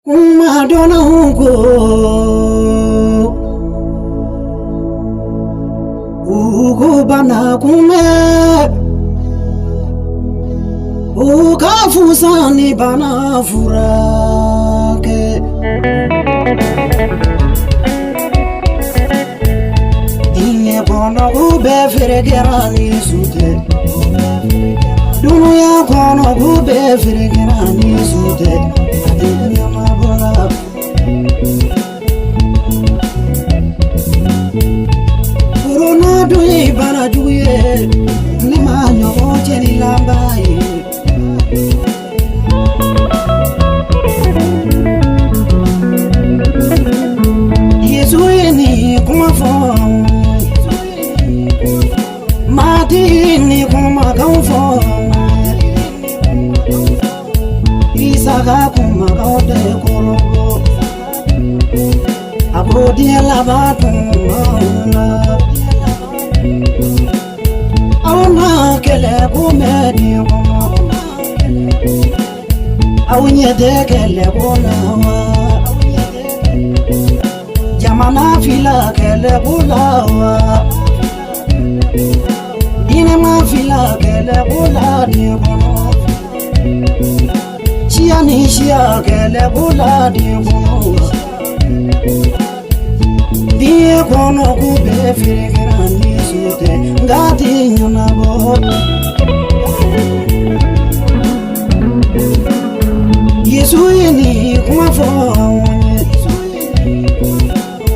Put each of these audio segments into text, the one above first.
Kuma dɔnna ko u ko bana kunbɛn u ka fusa ni bana furakɛ. Diɲɛ kɔnɔ ko bɛɛ feerekɛra ni su tɛ, dunuya kɔnɔ ko bɛɛ feerekɛra ni su tɛ, a tɛ ɲɛnabɔ la. Korona dun ye bana jugu ye, ne ma ɲɔgɔn cɛ ni laban ye. Yesu ye nin kuma fɔ, Matigi nin kumakan fɔ, Isa ka kumakan tɛ kɔrɔbɔ, a ko diɲɛ laban tuma la, aw na kɛlɛ ko mɛn diɲɛ kɔnɔ, aw ɲɛ tɛ kɛlɛ ko la wa? Jamana fila kɛlɛ ko la wa? Diinɛma fila kɛlɛ ko la diɲɛ kɔnɔ, siya ni siya kɛlɛ ko la diɲɛ kɔnɔ wa? Diɲɛ kɔnɔ ko bɛɛ feerekɛra ni su tɛ, nka ti ɲɛnabɔ. Yesu ye nin kuma fɔ anw ye,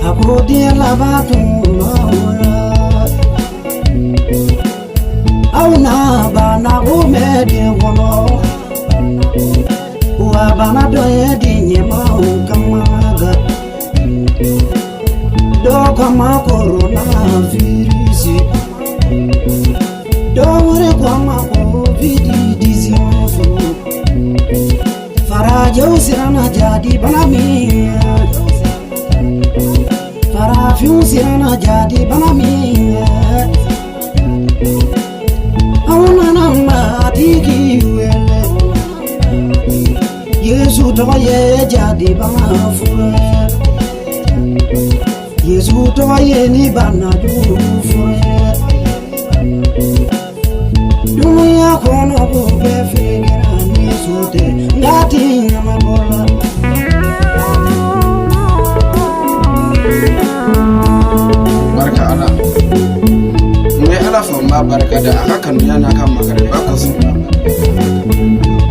a ko diɲɛ laban tuma la, aw na bana ko mɛn diɲɛ kɔnɔ, wa bana dɔ ye diɲɛmaaw kamanagan, dɔ kama coronavirus, dɔ wɛrɛ kama covid 19. Farajɛw siranna jadi bana min ɲɛ, farafinw siranna jadi bana min ɲɛ, anw nana Matigi wele, Yesu tɔgɔ ye jadi bana fura, Yesu tɔgɔ ye ni bana jugu fura. Dunuya kɔnɔ ko bɛɛ feerekɛra ni su tɛ, nka ti ɲɛnabɔ la. Barika Ala. N bɛ Ala fo, n b'a barika da a ka kanuya n'a ka makariba kosɔn.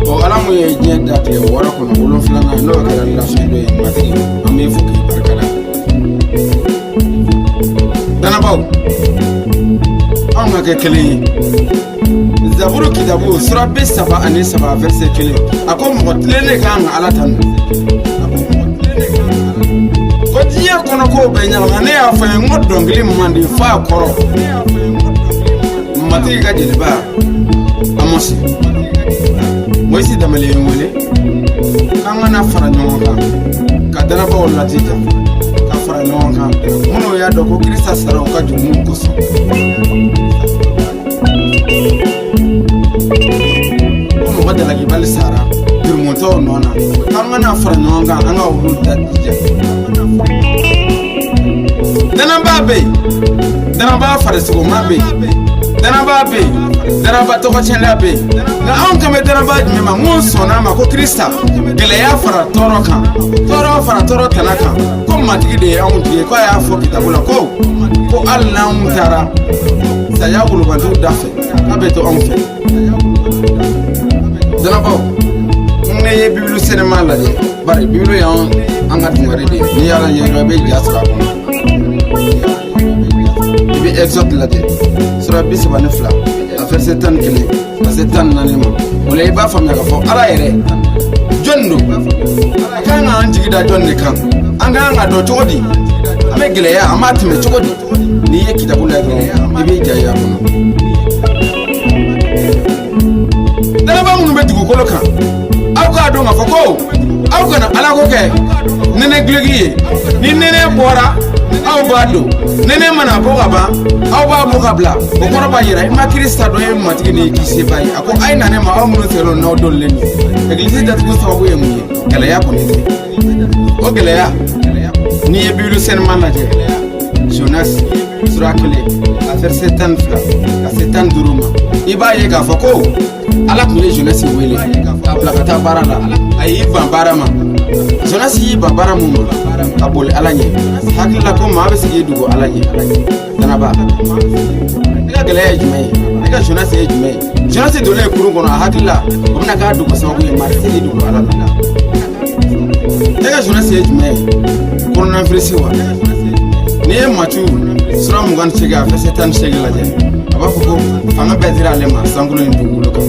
O Ala mun ye diɲɛ da tile 6 kɔnɔ, wolonfilanan n'o kɛra lafiɲɛ don ye, Matigi, an b'i fo k'i barika da. Danabaw, anw ka kɛ kelen ye. Zaburu kitabu sura 33 verset 1, a ko mɔgɔ tilennen ka kan ka Ala tanu. Ko diɲɛ kɔnɔ kow bɛɛ ɲagami, ne y'a fɔ ye n ko dɔnkili man di f'a kɔrɔ. Matigi ka jeliba Amosi Moyisi Danbɛlɛ ye n wele k'an ka na fara ɲɔgɔn kan ka danabaw lajija ka fara ɲɔgɔn kan, minnu y'a dɔn ko Kirisa sara u ka jurumuw kosɔn, ko mɔgɔ jalakibali sara jurumutɔw nɔ na, k'an ka na fara ɲɔgɔn kan, an ka olu lajija. Danabaa bɛ yen, danabaa farisogoma bɛ yen, danabaa bɛ yen, danaba tɔgɔcɛnla bɛ yen, nka anw kan bɛ danabaa jumɛn ma mun sɔnna a ma ko Kirista gɛlɛya fara tɔɔrɔ kan, tɔɔrɔ fara tɔɔrɔ tana kan, ko Matigi de ye anw tigi ye, ko a y'a fɔ kitabu la ko hali n'anw taara saya wolobantiw da fɛ, k'a bɛ to anw fɛ. Danabaw, ne ye Bibulu sɛnɛma lajɛ, bari Bibulu y'an an ka dungare de ye. N'i y'a lajɛ dɔrɔn, i bɛ ja sɔrɔ a kɔnɔ. I bɛ Exode lajɛ sura 32 a verset 11 ka se 14 ma. O la i b'a faamuya k'a fɔ Ala yɛrɛ jɔn don, a kan k'an jigi da jɔn de kan, an kan ka dɔn cogo di, an bɛ gɛlɛya an b'a tɛmɛ cogo di. N'i ye kitabu lajɛ dɔrɔn, i b'i ja ye a kɔnɔ. Danaba minnu bɛ dugukolo kan, aw k'a dɔn k'a fɔ ko aw kana alako kɛ nɛnɛ duloki ye. Ni nɛnɛ bɔra Aw b'a don nɛnɛ mana bɔ ka ban, aw b'a bɔ ka bila. O kɔrɔ b'a yira i ma Kirista dɔn ye Matigi ni Kisibaa ye. A ko a ye na ne ma, aw minnu sɛgɛnnen n'aw dolilen don. Egilisi datugu sababu ye mun ye? Gɛlɛya kɔni tɛ. O gɛlɛya, n'i ye Bibulu sɛnɛma lajɛ, Jonas sura 1, a verset 12 ka se 15 ma, i b'a ye k'a fɔ ko Ala tun ye Jonas wele k'a bila ka taa baara la. A y'i ban baara ma. Jonas y'i ban baara mun ma? Ka boli Ala ɲɛ. Hakili la ko maa bɛ se k'i dogo Ala ɲɛ. Danaba, i ka gɛlɛya ye jumɛn ye? I ka Jonas ye jumɛn ye? Jonas donnen kurun kɔnɔ, a hakili la o bɛna k'a dogo sababu ye. Maa tɛ se k'i dogo Ala la. E ka Jonas ye jumɛn ye? Coronavirus wa? N'i ye Matiyu sura 28, a verset 18 lajɛ, a b'a fɔ ko fanga bɛɛ dira ale ma sankolo ni dugukolo kan.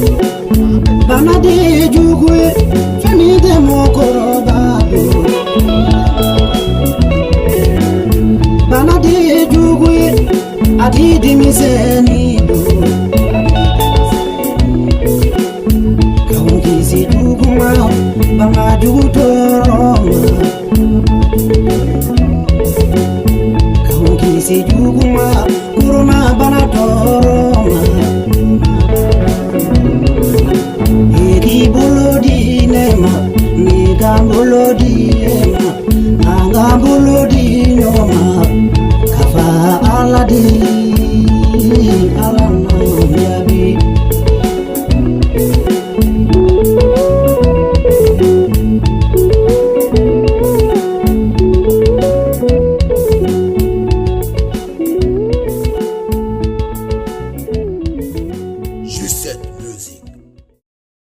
Bana de ye jugu ye, fɛn min tɛ mɔgɔkɔrɔba don. Bana de ye jugu ye, a ti denmisɛnnin.